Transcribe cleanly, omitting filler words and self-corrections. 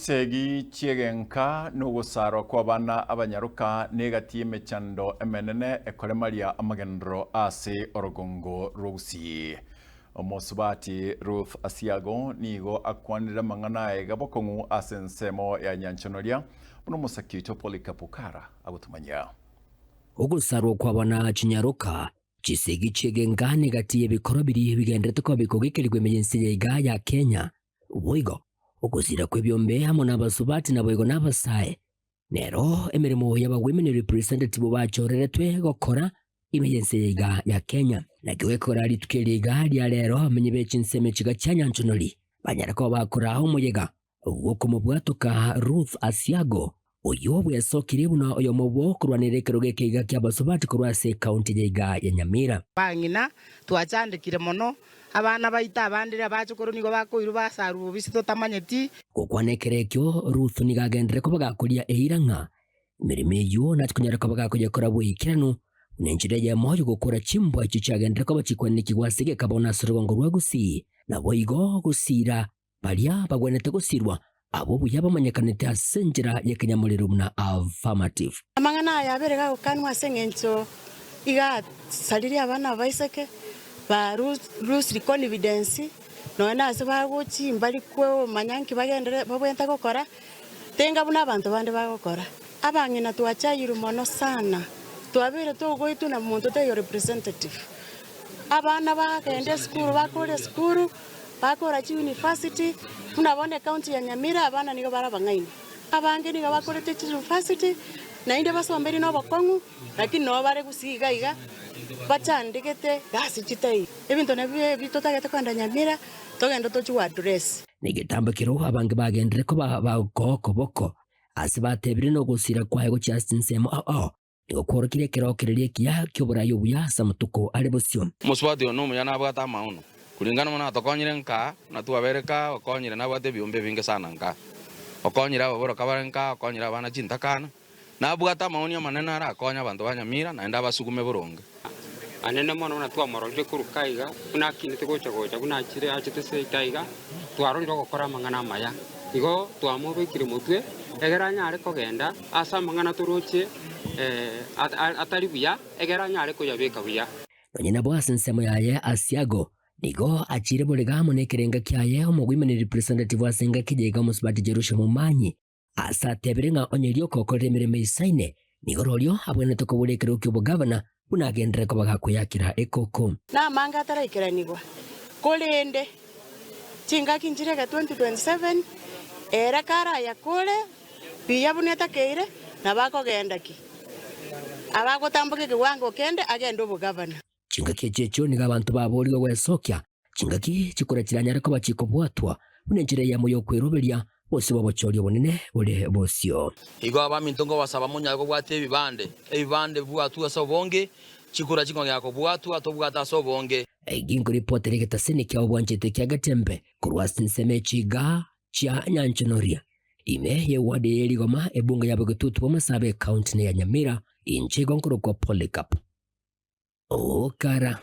Chisegi chi'egenka na ogosarwa kw'abana abanyaroka negati y'emechando emenene ekoremaria amagenderero ase orogongo rw'Ogusii. Omosubati Ruth Asiago nigo akwanire amang'ana aye iga bokong'u ase ensemo ya Nyanchonoria, buna omosaki oito Polycarp Okara agotomanyia. Ogosarwa kw'abana chinyaroka, chisegi chi'egenka negati y'ebikoro biria bigendererete koba bikogekerigwa ime y'ense ya iga ya Kenya. Boigo, ogosira kw'ebiombe amo nabasubati naboigo nabasae, nero emeremo y'aba women representative bachoreretwe gokora ime y'ense ya iga ya Kenya. Naki gekogera rituko eri iga ria rero abamenyi be chinsemo echiga chia Nyanchonori banyare koba bakoraa omoyega bw'okomobwatoka Ruth Asiago, oyio bwesokirie buna oyomo bw'okorwanera ekerogo eke iga ki'abasubati korwa ase ekaunti ya iga ya Nyamira. Bang'ina, twachandekire mono, abana baito abande abachokoro nigo bakoirwa basarwa bobisi totamanyeti. Gokwana ekero ekio, Ruth nigo agenderere koba gakoria eira ng'a emeremo eyio nache konyara koba gakoyekora boikeranu, buna enchera eyemo y'ogokora chimbwa echio chiagenderere koba chikwanekigwa ase egekabao na ase orogongo rwa Gusii, naboigo gosiira Baria bagwenerete gosirwa, abwo buya bamanyekanete ase enchera y'ekenyamorero buna affirmative. Amang'ana aya abere gagokanwa ase engencho iga asaririe abana abaiseke ba loosely confidence nonya na ase bagochia mbari komanya nki bagenderere babwenerete gokora, tenga buna abanto bande bagokora. Abang'ina twachayirwe mono sana, twabeire togoitwa na monto taiyo representative. Abana bagenda esukuru bakore esukuru. Bakora chiuniversity, buna bono ecounty ya Nyamira abana nigo bare abang'aini. Abange nigo bakorete chiuniversity, naende basombeire na obokong'u, lakini nabo bare gusii iga iga, bachandegete gasi chitaiyo. Ebinto nabio ebi totagete kogenda Nyamira, togende tochie go address. Negetambo ekero abange bagenderere koba bagokoboko, ase batebire nogosira kwaye gochia ase chinsemo ao ao. Nigo kworokirie ekerokererio ekiya ki'oboraai obuya ase amatuko are bosio. Omosubati oyo nomuya nabwate amaono, kuringana buna atokonyire nka, buna twabeire kaa, okonyire nabwate ebiombe ebinge sana nka, okonyire ababoroka bare nka, okonyire abana chintakana, nabwate amaoni amanene arakonye abanto ba Nyamira naende abasugume boronge. Anene mono buna twamororire korwa kaiga, buna akinete gocha gocha, buna achire achete seito aiga, twarorire ogokora amang'ana amaya. Igo twamobekire motwe, egere anyare kogenda ase amang'ana toroche atari buya, egere anyare koyabeka buya. Nonya nabo ase ensemo yaye Asiago nigo achiire borega amo nekerenga kiaye omogoimaneri representative ase engaki eye iga omosubati Jerusha Momanyi Ase atebire ng'a onye rioka okorire emeremo eisaine, nigo rorio abwenerete kobora ekerogo ki'obogavana buna agenderere koba gakoyakera ekoko. Namange ataraikeranigwa, korende chingaki nchire iga 2027 ere karayakore buya buna etakeire, nabo akogenda ki? Abagotamboka ekewango kende agende obogavana. Chingaki echio echio nigo abanto baboorigwe gwesokia, chingaki chikura chiranyare koba chikobwatwa buna enchera eyemo y'okweroberia bosio bw'obochori obonene bore bosio. Igo abaminto nkobasaba monyare kobwata ebibande, ebibande bibwatwe ase obonge, chikura chikong'ea kobwatwa, tobwate ase obonge. Ginkoripotera egetaseni kiao bwanchete kia Getembe korwa ase ensemo echiga chia Nyanchonoria, ime y'eward ye Rigoma, ebunge ya Bogetutu bw'Amasaaba ecounty ya Nyamira, inche igo nkorokwa Polycarp. Okara.